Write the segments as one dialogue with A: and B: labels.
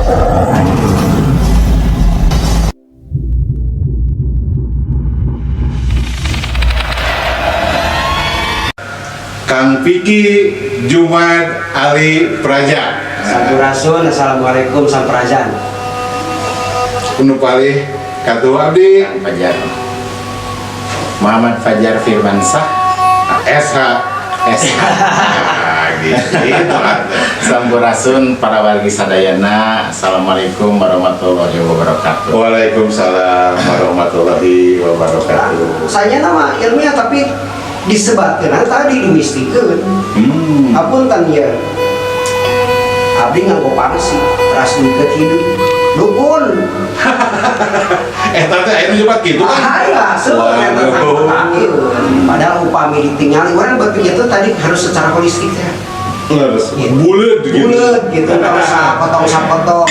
A: Kang Piki Jumat Ali Praja.
B: Sampurasun, assalamualaikum sampurajan.
A: Nu palih katuhu abdi.
C: Kang Fajar Muhammad Fajar Firmansyah.
A: SH.
C: S.
A: Nah, gitu.
C: Sampurasun para wargi sadayana. Assalamualaikum warahmatullahi wabarakatuh.
A: Waalaikumsalam warahmatullahi wabarakatuh.
B: Saya nama ilmiah, tapi disebatkeun tadi dimistikeun. Apunten ya. Abdi nganggo pangsi, ras deket hidup. Dukun.
A: Eh, tante ayeuna nyebat gitu kan?
B: Bahaya,
A: Waduh.
B: padahal upami ditinggali orang berpikir itu tadi harus secara holistik ya.
A: Harus bulat gitu.
B: Bulat gitu, tong sapotong sapotong.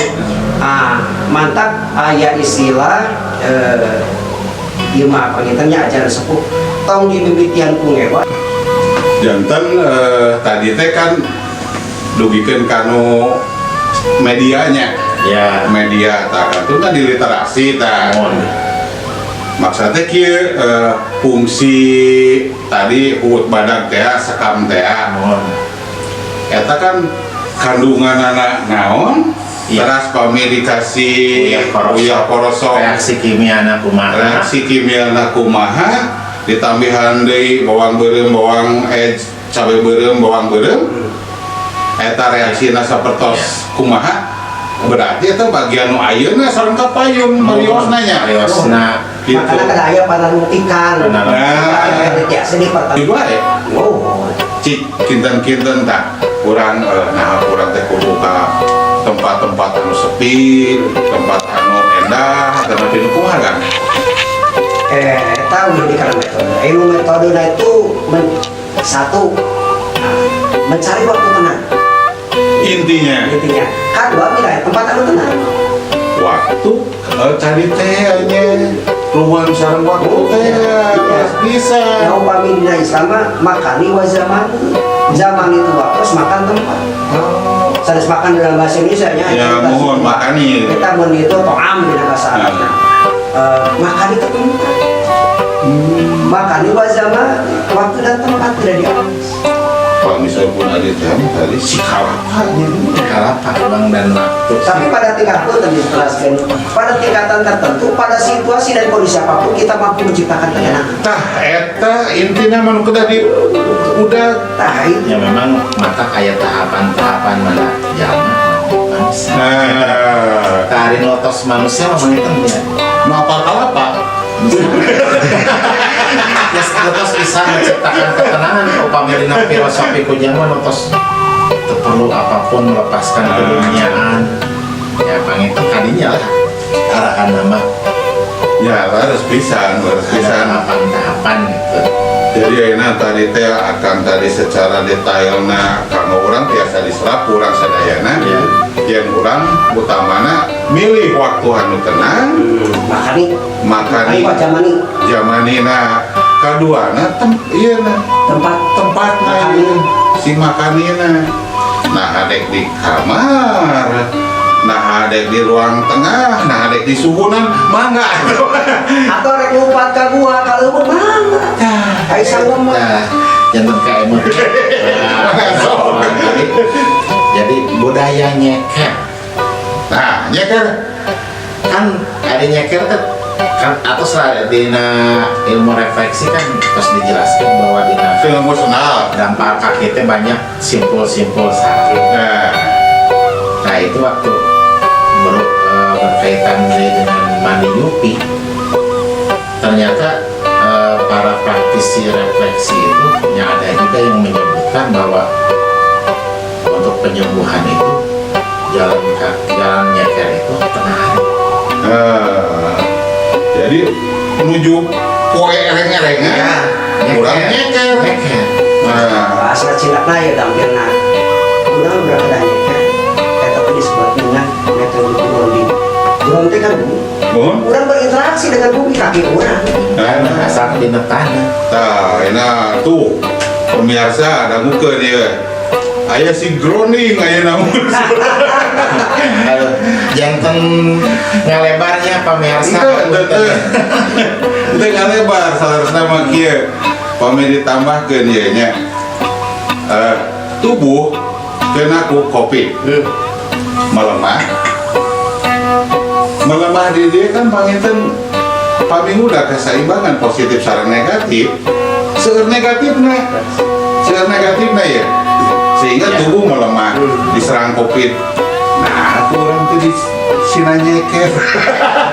B: Ah, mantap aya istilah ieu mah panginten nya ajaran sepuh tong dimimitian ku ngewa.
A: Janten tadi teh kan dugikeun kanu medianya.
C: Ya.
A: Media tah kan itu kan di literasi tah.
C: Mohon.
A: Maksudnya kieu, fungsi tadi huut badag teh, sekam teh.
C: Mohon.
A: Eta kan kandungan anak naon?
C: Iya.
A: Teras pami dikasih
C: Uyah korosok.
A: Uyah korosok.
C: Reaksi kimia na kumaha?
A: Reaksi kimia na kumaha, ditambihan deui bawang beureum, bawang cabe beureum, bawang beureum, eta reaksina sapertos kumaha. Berarti eta bagian nu ayeuna sareng kapayun mariosna nya.
C: Mariosna.
A: Gitu.
B: Makanya kada aya panalungtikan.
A: Nah.
B: Biasa di pertama.
A: Di wae.
B: Oh.
A: Cik kinten-kinten tah kurang nah kurang teh kudu ka tempat-tempat anu sepi, tempat anu endah, atau nu kumaha kan?
B: Tahu ini karena metode. Ilmu metode itu satu, nah, mencari waktu tenang.
A: Intinya.
B: Intinya. Kedua, wilayah tempat anu tenang.
A: Waktu cari teh nya ruang sareng waktu teh
B: Iya.
A: bisa.
B: Ya, upami dina Islam mah makani wa zamani. Zaman itu waktu, makan tempat.
A: Oh.
B: Sanes makan dalam bahasa Indonesia nya.
A: Ya, mohon makani.
B: Kita mun itu to'am dina bahasa Arab. Makan itu tempat. Makani wa zaman, waktu dan tempat tidak diawas.
A: Kalau misalnya pun ada teh tadi si kalapa nya.
C: Kalapa bang dan waktu.
B: Tapi pada tingkat pun tadi dijelaskan, pada tingkatan tertentu, pada situasi dan kondisi apapun kita mampu menciptakan ketenangan.
A: Tah eta intinya mah nu kedah di udah.
B: Tah itu.
C: Ya memang maka kayak tahapan-tahapan mana jalma manusia.
A: Nah,
C: Tarin lotos manusia mah itu ya.
A: Nu apal kalapa?
C: Ya, lotos bisa menciptakan ketenangan upami dina filosofi ku jalma lotos teu perlu apapun, melepaskan keduniaan. Ya panginten kadinya lah arahan nama.
A: Ya harus bisa, harus
C: ada
A: bisa.
C: Tahapan-tahapan gitu.
A: Jadi ayeuna tadi teh akan tadi secara detailna kanggo urang tiasa diserap urang sadayana. Yang urang utamana milih waktu anu tenang,
B: Makani,
A: makani
B: makani wa zamani.
A: Zamanina, kaduana tem ieu na
B: tempat.
A: Tempatna.
B: Makani.
A: Ieu si makanina. Nah, adek di kamar, nah adek di ruang tengah, nah adek di suhunan, mangga.
B: Atau rek lompat ka gua kalau mau mangga. Ai sanggup mah.
C: Nah, jangan ka emot. Nah, jadi budaya nyeker.
A: Nah, nyeker.
C: Kan ada nyeker tuh kan, atau dina ilmu refleksi kan terus dijelaskan bahwa dina
A: emosional
C: dampak kaki teh banyak simpul-simpul sakit. Nah, itu waktu berkaitan dengan mandi nyupi, ternyata para praktisi refleksi itu ya ada juga yang menyebutkan bahwa untuk penyembuhan itu jalan jalan nyeker itu tengah hari.
A: Jadi menuju poe ereng-erengan,
C: Ya,
A: kurang nyeker.
C: Nyeker.
A: Nah,
B: Bahasa Cina ya gampilna. Urang berapa nyeker? Eta teh disebut dengan metode grounding. Grounding kan bumi.
A: Mohon.
B: Urang berinteraksi dengan bumi kaki urang.
C: Nah, asal di tanah.
A: Tah, enak tuh pemirsa dangukeun ya. Aya si grounding aya namun.
C: Kalau Janten ngalebarnya, pamirsa.
A: Ente, ente, ente ngalebar, salarasna mah kieu. Pami ditambahkeun ieu nya. Tubuh kena ku Covid. Melemah. Melemah di dia kan panginten pami udah keseimbangan positif sareng negatif. Seueur negatifna. Seueur negatifna ya. Sehingga tubuh melemah, diserang Covid. Nah, aku orang tuh di sina nyeker.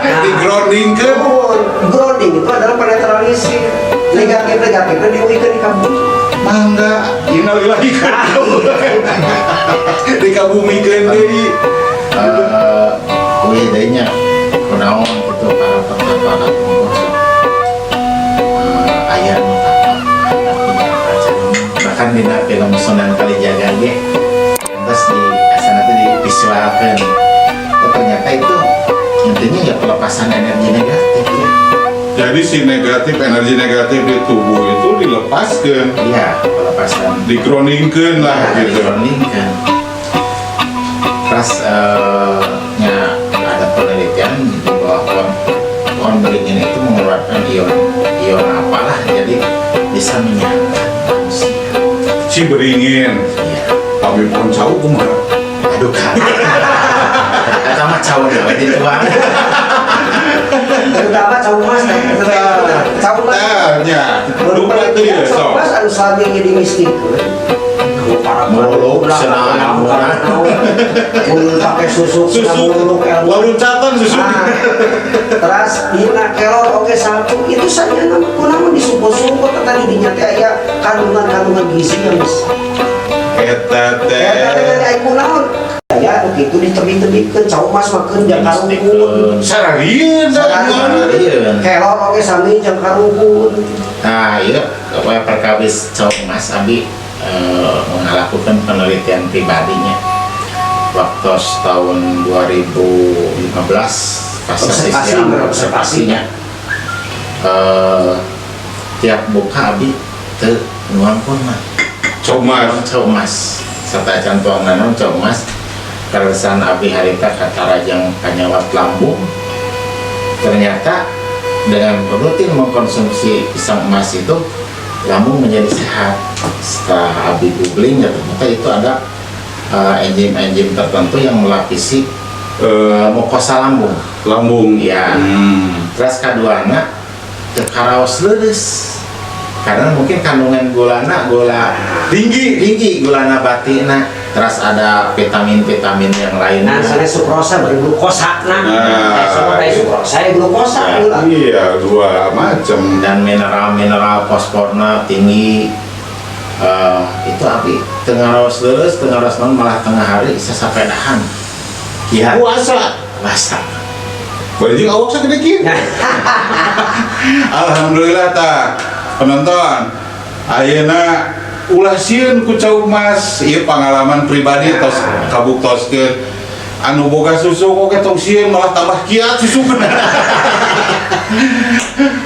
A: Di grounding ke.
B: Oh, grounding itu adalah penetralisir negatif, negatifnya diuihkeun di kampung.
A: Mangga, innalillahi, dikabumikeun deui.
C: Wih, deui nya kunaon gitu para petapa kapungkur sok aya nu tapa handap bahkan dina film Sunan Kalijaga ge terus di asana teh divisualkeun. Ya, ternyata itu intinya ya pelepasan energi negatif ya.
A: Jadi si negatif, energi negatif di tubuh itu dilepaskan,
C: Iya, pelepasan.
A: Digroundingkeun lah gitu.
C: Digroundingkan. Terus nya ada penelitian di bawah pohon pohon beringin itu mengeluarkan ion ion apalah, jadi bisa menyehatkan manusia.
A: Si beringin,
C: Iya.
A: tapi pohon cau kumaha?
C: Aduh kan. Eta mah cau deui dituang.
B: Terutama cau mas teh, cau mas.
A: Tah, nya. Lupa tuh ya,
B: Cau
A: sok.
B: Mas anu sami jadi mistikeun. Kamu para
C: Muluk, senang,
B: muluk pakai susuk,
A: Susuk,
B: muluk ilmu.
A: Loncatan susuk.
B: Nah, terus dina kelor oke satu itu saja nama kunaon disumput-sumput tadi dinya teh aya kandungan-kandungan gizi yang besar.
A: Eta teh.
B: Ya teh aya kunaon ya nu kitu ditebih-tebihkeun cau mas mah keun jang karuhun.
A: Sararieun.
C: Sararieun.
B: Kelor oge sami jang karuhun.
C: Nah, iya, pokoknya perkawis cau mas abi melakukan penelitian pribadinya waktu tahun 2015 pas
B: Observasi,
C: sesi
B: berobservasi.
C: Observasinya tiap buka abi teu nuang pun mah.
A: Cau mas.
C: Cau mas serta can tuang nanon cau mas keresahan abi harita katarajang kanyawat lambung. Ternyata dengan rutin mengkonsumsi pisang emas itu lambung menjadi sehat. Setelah abi googling ya ternyata itu ada enzim-enzim tertentu yang melapisi mukosa lambung.
A: Lambung.
C: Iya. Terus kaduana teu karaos leuleus karena mungkin kandungan gulana gula
A: Tinggi.
C: Tinggi, gula nabatina, terus ada vitamin-vitamin yang lainnya.
B: Nah, sana sukrosa bari glukosa nah.
A: Nah.
B: Semua dari sukrosa ya glukosa gula.
A: Iya, dua macam.
C: Dan mineral-mineral fosforna tinggi. Itu abi teu ngaraos leuleus, teu ngaraos naon, malah tengah hari sasapedahan kiat.
A: Puasa.
C: Puasa.
A: Bari jeung awak sagede kieu. Alhamdulillah tah penonton. Ayeuna ulah sieun ku cau mas, ieu pengalaman pribadi tos kabuktoskeun. Anu boga susuk oge tong sieun, malah tambah kiat susuk.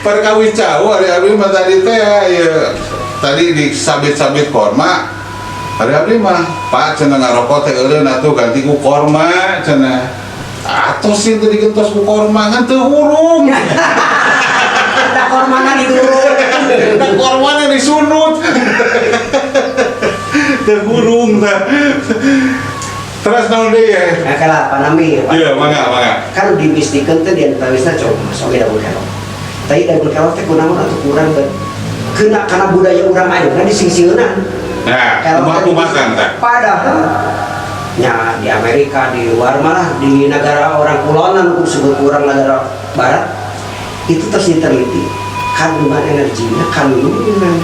A: Perkawis cau ari abdi mah tadi teh ya tadi di sabit-sabit korma. Ari abdi mah, Pak, cenah ngarokok teh eureun atuh ganti ku korma cenah. Atos sih teu digentos ku korma ngan teu hurung.
B: Da kormana didurung.
A: Da kormana disunut. Teu hurung tah. Terus naon deui ya?
B: Nah, kala panami.
A: Iya, mangga, mangga.
B: Kan dimistikeun teh di antawisna cau mas oge daun kelor. Tapi daun kelor teh kunaon atuh kurang bet. Kena karena budaya urang ayeuna disingsieunan.
A: Nah,
B: Kelor
A: kumaha
B: teh
A: kumaha tah?
B: Padahal nya di Amerika, di luar malah di negara orang kulonan disebut kurang negara barat itu terus diteliti kandungan energinya, kandungan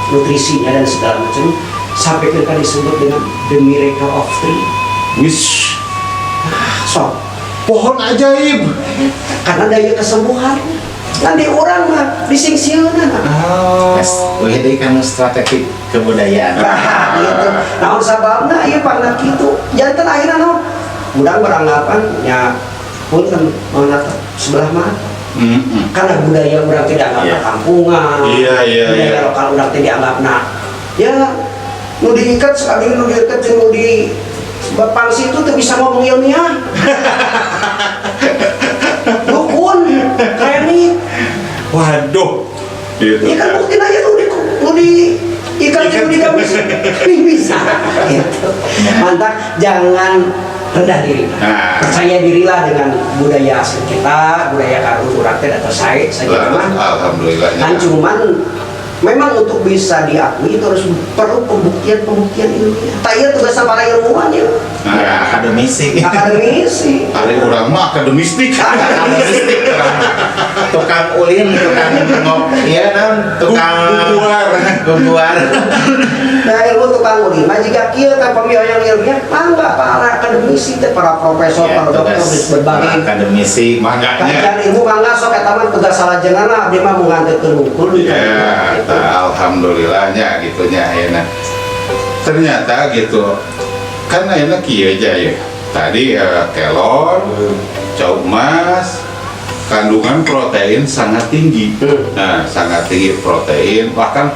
B: nutrisinya dan segala macam sampai ke disebut dengan the miracle of tree.
A: Wis,
B: sok
A: pohon ajaib.
B: Karena daya kesembuhan. Nanti orang mah disingsieunan.
A: Oh.
C: Yes, wih deui kan strategi kebudayaan.
B: Nah, gitu. Naon sababna ieu pangna kitu? Janten akhirna naon? Urang beranggapan nya punten mana sebelah mata. Karena budaya urang tidak anggap kampungan.
A: Iya,
B: Budaya lokal urang tidak dianggap nah. Ya, nu diikat sekali nu diikat jeung nu di Bapangsi itu tuh bisa ngomong ilmiah. Dukun, klinik.
A: Waduh. Gitu.
B: Ini kan bukti aja tuh di nu di ikan itu di gamis. Ini bisa gitu. Mantap, jangan rendah diri.
A: Nah.
B: Percaya dirilah dengan budaya asli kita, budaya karuhun urang teh atau saya
A: Lah,
B: mah.
A: Alhamdulillah.
B: Kan cuman memang untuk bisa diakui itu harus perlu pembuktian-pembuktian ilmiah. Tak iya tugas para ilmuwan ya.
A: Nah,
C: Ya, akademisi.
B: Akademisi.
A: Ari urang mah akademistik.
C: Akademistik tukang, tukang ulin, tukang ngop, iya non, tukang
A: Guguar.
C: Guguar.
B: Nah, ilmu tukang ulin mah jika kieu teh pemihoyong ilmiah mangga para akademisi teh, para profesor,
C: Ya,
B: para dokter
C: tugas
B: berbagai
C: para akademisi.
A: Manganya.
B: kajian ilmu, mangga sok eta mah tugas salajengna, abdi mah mau ngantekeun hungkul.
A: Ya, tah, alhamdulillahnya gitunya ayeuna. Ternyata gitu. Kan ayeuna kieu aja ya. Tadi kelor, cau emas, kandungan protein sangat tinggi. Nah, sangat tinggi protein, bahkan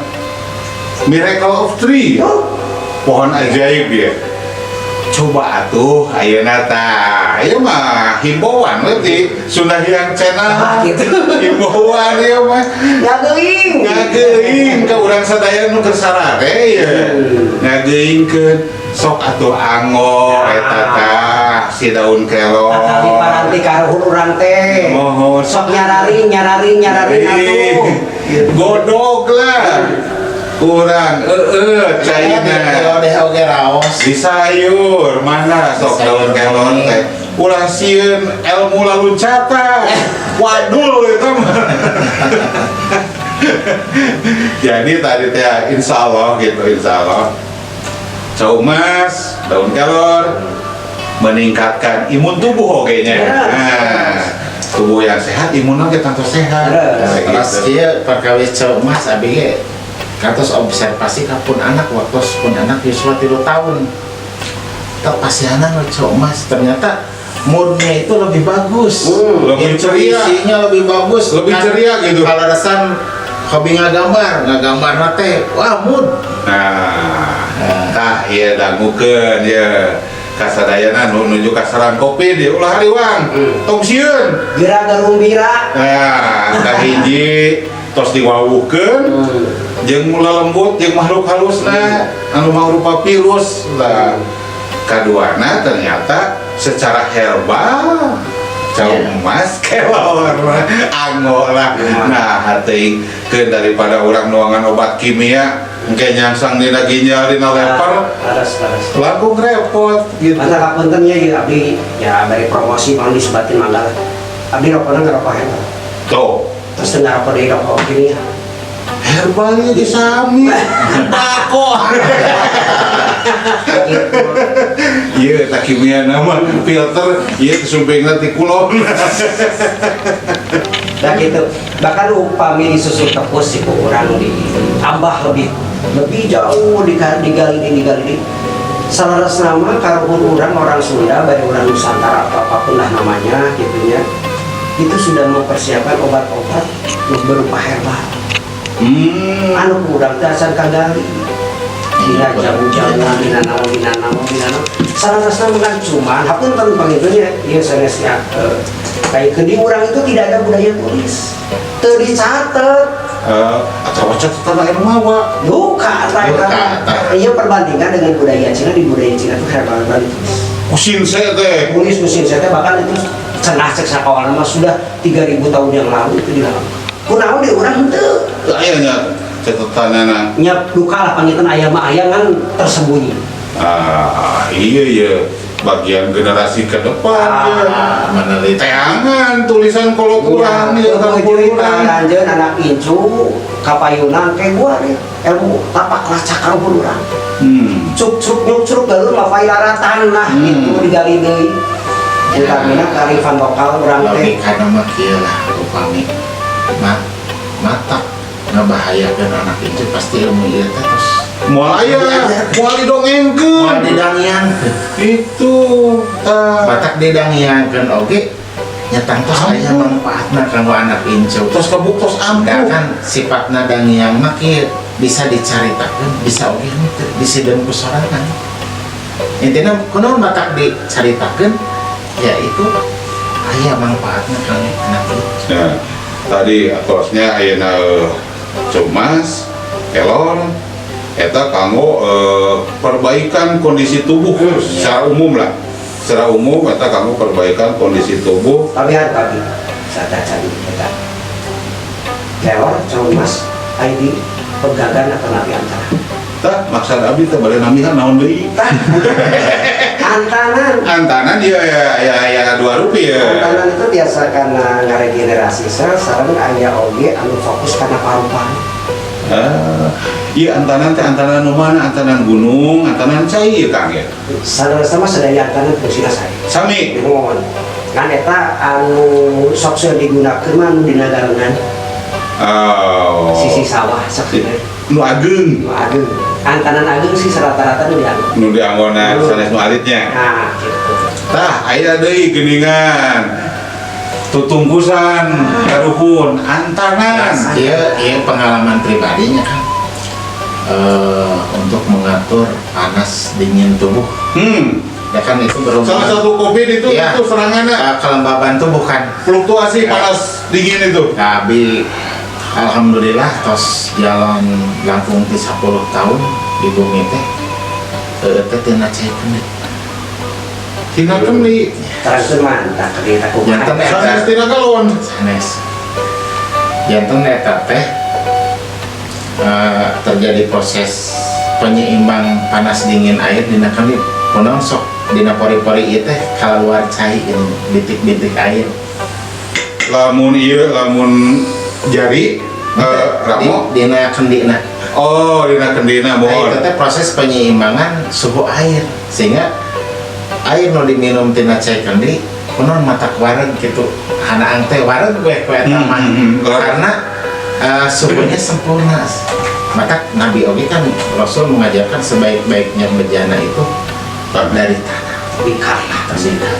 A: miracle of tree.
B: Oh,
A: Pohon ajaib ya. Coba atuh ayeuna tah. Ieu mah himbauan we di Sunda Hiang Channel.
B: Ah, gitu.
A: Himbauan ieu mah.
B: Ngageuing.
A: Ngageuing ka urang sadaya nu keur sarare ya. Ngageuingkeun sok atuh anggo eta tah si daun kelor.
B: Kali paranti karuhun urang teh.
A: Mohon.
B: Sok nyararing, nyararing, nyararing atuh.
A: Godog lah. Kurang eueuh caina.
C: Kalau deh oge raos.
A: Di sayur mana sok
C: Di sayur
A: daun kelor
C: kuning.
A: Teh. Ulah sieun ilmu laluncatan. Wadul itu mah. Jadi tadi teh insya Allah gitu, insya Allah. Cau emas, daun kelor meningkatkan imun tubuh oge nya. Nah, tubuh yang sehat, imunnya kita tentu sehat. Kayak
C: Terus
A: gitu.
C: ieu perkawis cau emas abi ge kantos observasi ka pun anak waktu pun anak yuswa 3 tahun. Tak pasihanan we cau emas, ternyata moodnya itu lebih bagus.
A: Lebih ceria.
C: Intuisinya lebih bagus.
A: Lebih ceria gitu.
C: Kalau resan hobi ngagambar, ngagambar teh wah mood.
A: Nah, tah ieu dangukeun ya. Kasadayana nu nuju kaserang Covid ya ulah hariwang. Tong sieun.
B: Gira garumbira.
A: Nah, kahiji tos diwawuhkeun jeung lelembut jeung makhluk halusna anu mangrupa virus lah. Kaduana ternyata secara herbal cau emas, kelor, anggo lah. Nah, hati ke daripada orang nuangan obat kimia engke nyangsang dina ginjal, dina lever,
B: Laras, laras.
A: Langkung repot gitu.
B: Masa kapunten nya ya, abdi ya bari promosi mang disebatin mangga. Abdi rokokna ngerokok herbal.
A: Tuh.
B: Terus teu ngarokok deui rokok kimia.
A: Herbalnya di sami bako.
B: Gitu.
A: Iya, tak kimia nama filter, iya kesumpingna ti kulon.
B: Nah gitu. Bahkan upami disusul tepus si urang ditambah lebih lebih jauh digali digali di. Salaras nama karuhun urang orang Sunda, bari orang Nusantara atau apapun lah namanya gitu ya. Itu sudah mempersiapkan obat-obat berupa herbal. Anu kurang teh acan kagali. Dina jamu-jamu, dina naon, dina naon, dina naon. Salarasna mah kan cuman hapunten pangitunya ieu sanesnya kayak ke di urang itu tidak ada budaya tulis. Teu dicatet.
A: Atau catatan lain mawa.
B: Duka eta
C: Duka,
B: eta.
C: eta.
B: Iya, perbandingan dengan budaya Cina, di budaya Cina tuh herbal herbal ditulis.
A: Ku sinshe teh.
B: Tulis ku sinshe teh, bahkan itu cenah cek sakawana mah sudah 3000 tahun yang lalu itu dilakukan. Kunaon di urang henteu?
A: Aya nya catatanana.
B: Nya duka lah pangitan, aya mah aya kan tersembunyi.
A: Ah, iya iya, bagian generasi ke depan ya.
C: Meneliti.
A: Teangan tulisan kolot urang ya, kampung urang.
B: Lanjeun anak incu kapayunan kayak gua deh ilmu tapak lacak karuhun urang. Cuk cuk nyuk curug galur mah laratan lah gitu digali deui. Utamina kearifan lokal urang teh.
C: Logikana mah kieu lah, upami matak ngabahayakeun anak itu pasti ilmu ieu teh terus
A: Moal aya, moal didongengkeun.
C: Moal didangiangkeun.
A: Itu tah.
C: Matak didangiangkeun oge nya tangtos aya manfaatna kanggo anak incu.
A: Tos kabuktos
C: Da
A: ampuh.
C: Kan sifatna dangiang mah kieu, bisa dicaritakeun, bisa oge henteu, disideun ku sorangan. Intinya kunaon matak dicaritakeun, ya itu aya manfaatna kangge anak.
A: Nah, tadi atosnya ayeuna cumas, kelor, eta kanggo perbaikan kondisi tubuh secara umum lah. Secara umum eta kanggo perbaikan kondisi tubuh.
B: Tapi hari pagi saat cari eta kelor cumas aya di pegagan atau nabi antara.
A: Tah, maksud abdi teh bade nambihan naon deui?
B: Tah, antanan.
A: Antanan ya ya ya ya dua rupiah.
B: Antanan itu biasa karena ngaregenerasi sel sareng aya oge anu fokus karena paru-paru.
A: Ah, iya, antanan teh antanan nu mana? Antanan gunung, antanan cai ya, Kang, ya?
B: Sadar sama sadaya antanan fungsina saya.
A: Sami.
B: Mohon. Ngan eta anu sok seueur digunakeun mah anu dina galengan.
A: Oh.
B: Sisi sawah sok seueur.
A: Nu ageung.
B: Nu ageung. Antanan ageung sih rata-rata nu dianggo.
A: Nu dianggona sanes nu alitnya.
B: Nah, gitu.
A: Tah, aya deui geuningan. Tutungkusan, karuhun, antanan.
C: Iya, iya, pengalaman pribadinya kan untuk mengatur panas dingin tubuh. Ya kan itu berhubungan.
A: Salah satu Covid itu itu serangannya
C: Kelembaban tubuh kan.
A: Fluktuasi
C: Ya.
A: panas dingin itu.
C: Nah, abi alhamdulillah tos jalan langkung ti 10 tahun di bumi teh teh tina cai kendi.
A: Tina kendi.
B: Terangkeun mah tah kendi tah kumaha.
C: Janten eta.
A: Sanes tina galon.
C: Sanes. Janten eta teh terjadi proses penyeimbang panas dingin air dina kendi. Kunaon sok dina pori-pori ieu teh keluar cai ini bintik-bintik air.
A: Lamun ieu, lamun jari ramo.
C: Dina kendina.
A: Oh, dina kendina.
C: Nah,
A: Mohon.
C: itu teh proses penyeimbangan suhu air sehingga air nu diminum tina cai kendi kunaon matak wareg gitu, hanaang teh wareg we ku eta mah karena suhunya sempurna. Maka Nabi oge kan, Rasul mengajarkan sebaik-baiknya bejana itu dari tanah.
B: Bingkai.
C: Bingkai.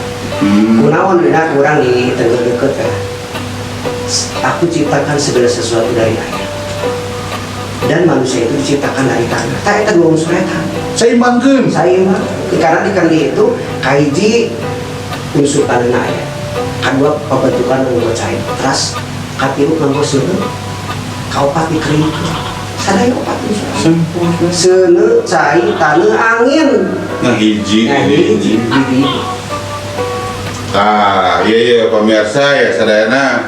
B: Kunaon dina kurang di tengah deket ya. Aku ciptakan segala sesuatu dari air. Dan manusia itu diciptakan dari tanah. Tah, eta dua unsur eta.
A: Seimbangkeun.
B: Seimbang. Karena di kendi itu kahiji unsur tanah aya. Kadua pembentukan nganggo cair. Teras katilu nganggo seuneu. Kaopat dikeringkeun. Sadaya opat unsur.
A: Sempurna.
B: Seuneu, cai, taneuh, angin.
A: Nah, hiji.
B: Nah,
A: ini.
B: hiji. Hiji.
A: Tah, iya iya pemirsa ya sadayana,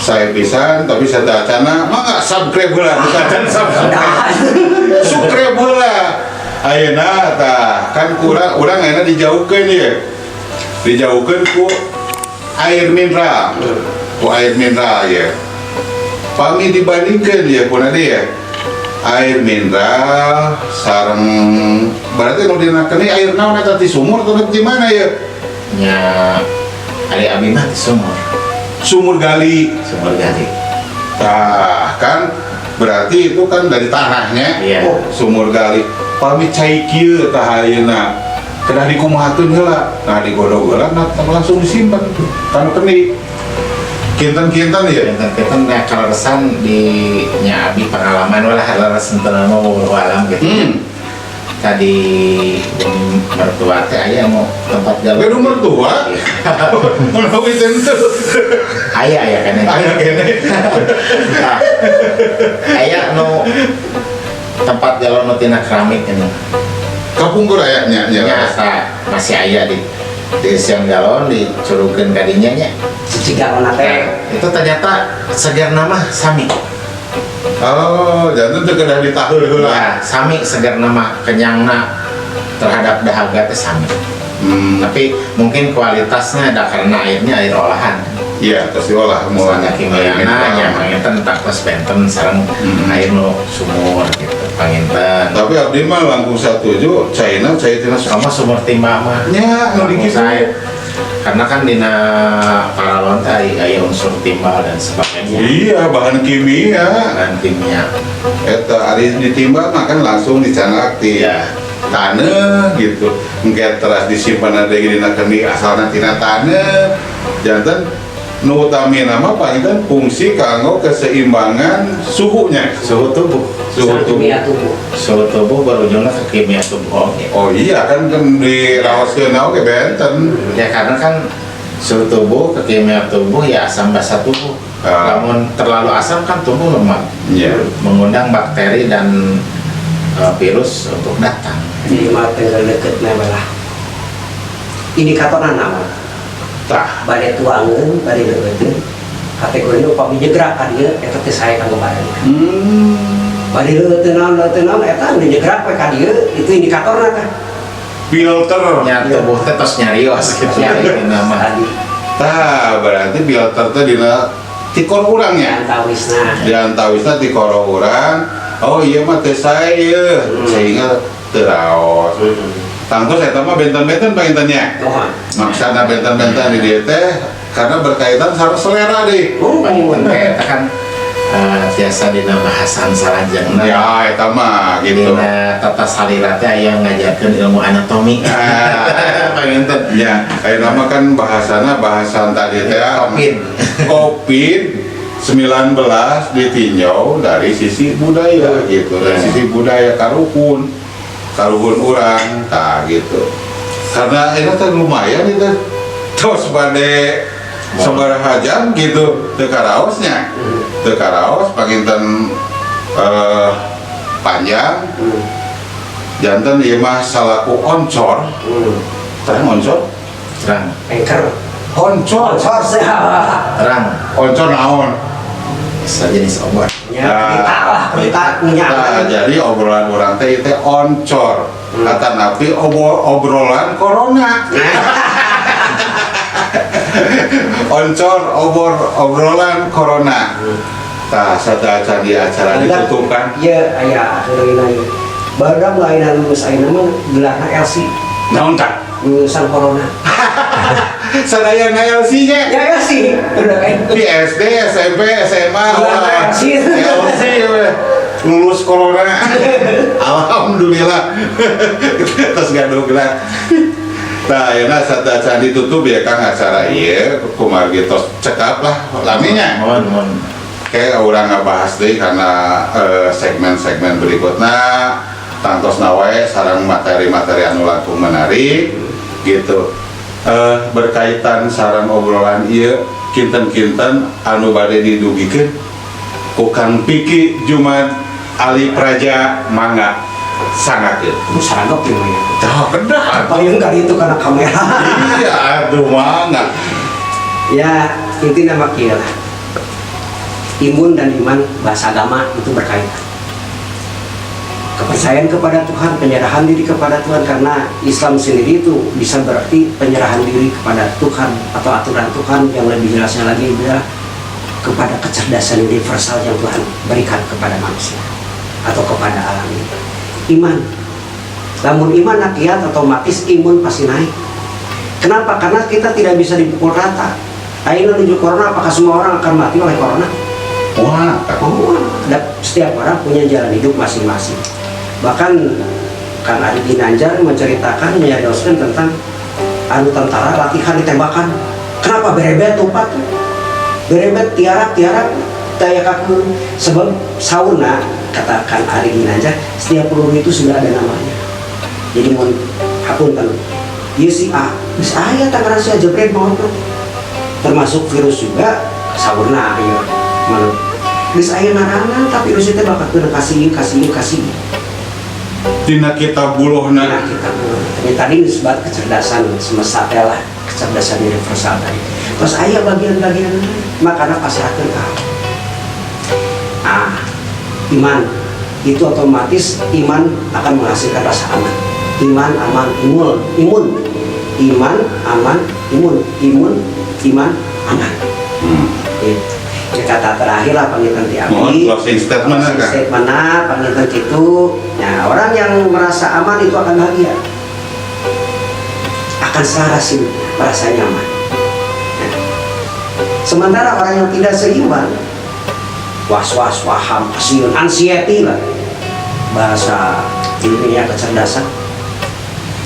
A: saya pisan tapi saya acana mangga subscribe heula, bukan can subscribe. Subscribe heula. Ayeuna tah kan kurang urang ayeuna dijauhkeun ya. Dijauhkeun ku air mineral. Ku air mineral ya. Pami dibandingkeun ya ku ya. Air mineral sareng berarti nu dina kendi air naon eta, ti sumur atau di mana ya?
C: Nya, ari abi mah di sumur.
A: Sumur gali.
C: Sumur gali.
A: Tah, kan berarti itu kan dari tanahnya.
C: Iya.
A: Oh, sumur gali. Pami cai kieu tah ayeuna kedah dikumahakeun heula. Nah, digodog heula, nah, langsung disimpan kana kendi. Kinten-kinten ya.
C: Kinten-kinten ya, kaleresan di nya abi pengalaman lah, leres henteu mah wallahu alam gitu. Tadi bumi mertua teh aya mau tempat galon.
A: Gaduh mertua? Menawi tentu.
C: Aya, aya keneh.
A: Aya keneh.
C: Nah, aya nu tempat galon nu tina keramik ini.
A: Kapungkur aya nya nya.
C: Nya, tah, masih aya di siang galon dicurugeun ka dinya nya.
B: Cici galon teh.
C: Nah, itu ternyata segerna mah sami.
A: Oh, janten teu kedah ditaheul heula.
C: Ya, sami segerna mah, kenyangna terhadap dahaga teh sami. Tapi mungkin kualitasnya ada karena airnya air olahan.
A: Iya, terus diolah mau
C: Misalnya kimia nya panginten tak tos benten sareng air nu sumur gitu panginten.
A: Tapi abdi mah langkung satuju caina cai tina
C: Sama sumur timah mah.
A: Nya, nu
C: Langkung
A: dikitu.
C: sae. Karena kan dina paralon teh aya unsur timbal dan sebagainya.
A: Iya, bahan kimia.
C: Bahan kimia.
A: Eta ari ditimbal mah kan langsung dicanak di taneuh gitu. Engke teras disimpan ada dina kendi asalna tina taneuh. Janten Nu utamina mah panginten fungsi kanggo keseimbangan suhunya.
C: Suhu tubuh.
A: Suhu tubuh.
B: Kimia tubuh.
C: Suhu tubuh berujungnya ke kimia tubuh, oke.
A: Oh iya kan, kan diraoskeun oge benten.
C: Ya, karena kan suhu tubuh ke kimia tubuh ya, asam basa tubuh. Namun terlalu asam kan tubuh lemah, mengundang bakteri dan virus untuk datang.
B: Jadi mah tinggal deket lah. Indikatorna naon?
A: Tah.
B: Bade tuangeun, bade leueuteun. Kategori upami nyegrak ka dieu, eta teh sae kanggo badan. Bade leueuteun naon, leueuteun naon, eta nu nyegrak we ka dieu, itu indikatorna tah.
A: Filter.
C: Ya, tubuh teh tos nyarios gitu.
B: Nyarios.
C: Ini nama.
B: Tadi.
A: Tah, berarti filter teh dina tikor urang nya.
B: Antawisna.
A: Di antawisna tikoro urang. Oh iya mah teu sae ieu, sehingga teu raos. Tangtos eta mah benten-benten pangintennya.
B: Nuhun.
A: Maksana benten-benten di dieu teh karena berkaitan sareng selera deh.
C: Panginten teh eta kan tiasa dina bahasan salajengna.
A: Ya, eta mah gitu.
C: Dina tata salira teh aya ngajarkeun ilmu anatomi.
A: Ah.
C: Panginten.
A: Ya, kayak nama kan bahasana bahasan tadi teh
C: Covid.
A: Covid 19 ditinjau dari sisi budaya gitu, dari sisi budaya karuhun, karuhun urang, tah gitu. Karena ini teh lumayan itu, terus bade sabaraha jam gitu, teu karaosnya, teu karaos, panginten panjang, janten ieu mah salaku oncor, terang oncor,
C: Terang,
B: Anchor.
A: Oncor,
B: Oncor sih.
C: Terang.
A: Oncor naon?
C: Sejenis obat.
B: Ya, berita lah, berita minyak.
A: Nah, jadi obrolan urang teh itu oncor. Kata napi obrolan corona. Oncor obrolan corona. Tah, sateuacan di acara ditutup kan.
B: Iya, aya akhirnya ieu. Baru lain lulus ayeuna mah gelarna LC,
A: Naon tah?
B: Lulusan corona.
A: Sadaya LC nya.
B: Ya LC, udah kayak
A: Di SD, SMP, SMA,
B: Gelar
A: wah.
B: LC.
A: LC weh. Lulus corona. Alhamdulillah. Terus gaduh gelar. Nah, ayeuna sateuacan ditutup ya Kang acara ieu kumargi tos cekap lah laminya.
C: Mohon, mohon.
A: Kayak urang ngabahas deui karena segmen-segmen berikutnya tangtosna wae sareng materi-materi anu langkung menarik gitu. Berkaitan sareng obrolan ieu kinten-kinten anu bade didugikeun ku Kang Piki Jumat Ali Praja, mangga sangakeun.
B: Itu saragok ya, ya.
A: Tah, kedah.
B: Paling kali itu karena kamera.
A: Iya, aduh, mangga.
B: Ya, intinya mah kieu lah. Imun dan iman, bahasa agama itu berkaitan. Kepercayaan kepada Tuhan, penyerahan diri kepada Tuhan, karena Islam sendiri itu bisa berarti penyerahan diri kepada Tuhan atau aturan Tuhan, yang lebih jelasnya lagi adalah kepada kecerdasan universal yang Tuhan berikan kepada manusia atau kepada alam ini. Iman. Namun iman kiat, otomatis imun pasti naik. Kenapa? Karena kita tidak bisa dipukul rata. Ayo menuju corona, apakah semua orang akan mati oleh corona?
A: Wah,
B: Oh, setiap orang punya jalan hidup masing-masing. Bahkan Kang Ari Ginanjar menceritakan, menyarioskan tentang anu tentara latihan ditembakan. Kenapa berebet tupat? Berebet tiarap tiarap daya kaku. Sebab sauna, kata Kang Ari Ginanjar, setiap peluru itu sudah ada namanya. Jadi mohon hapunten. Ieu si A, geus aya tanggaran si A jebret maot. Termasuk virus juga saurna ieu. Menurut geus aya ngaranna, tapi virus itu bakal kena kasih kasih kasih.
A: Dina kitab buluhna.
B: Nah, kita ini tadi disebut kecerdasan semesta teh lah, kecerdasan universal tadi. Terus aya bagian-bagian, makanya pasrahkeun ka Allah. Ah, iman itu otomatis iman akan menghasilkan rasa aman. Iman, aman, imun, imun. Iman, aman, imun, imun, iman, aman. Gitu. Ya, kata terakhir lah panginten ti abdi.
A: Mohon closing statement,
B: Closing
A: Kak.
B: statement panginten gitu. Nah, orang yang merasa aman itu akan bahagia. Akan selaras hidupnya, merasa nyaman. Nah, sementara orang yang tidak seimbang, was-was, waham, pasieun, anxiety lah. Bahasa ilmiah kecerdasan.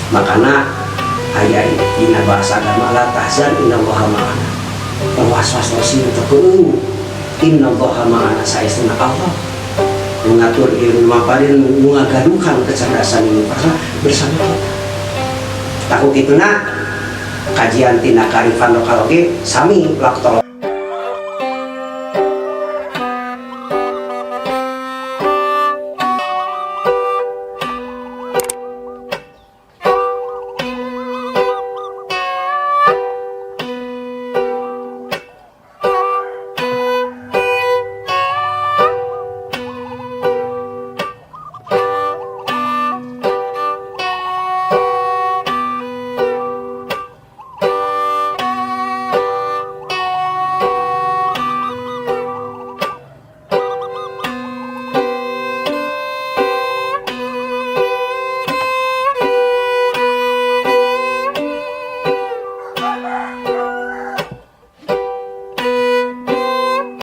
B: Makanya ayat dina bahasa agama, la tahzan innallaha ma'ana. Tong was-was, tong sieun, tong keung. Innallaha ma'ana, saestuna Allah mengatur ilmu maparin, mengagadukan kecerdasan ini bersama kita. Takut itu nak kajian tina kearifan lokal oge sami laktol.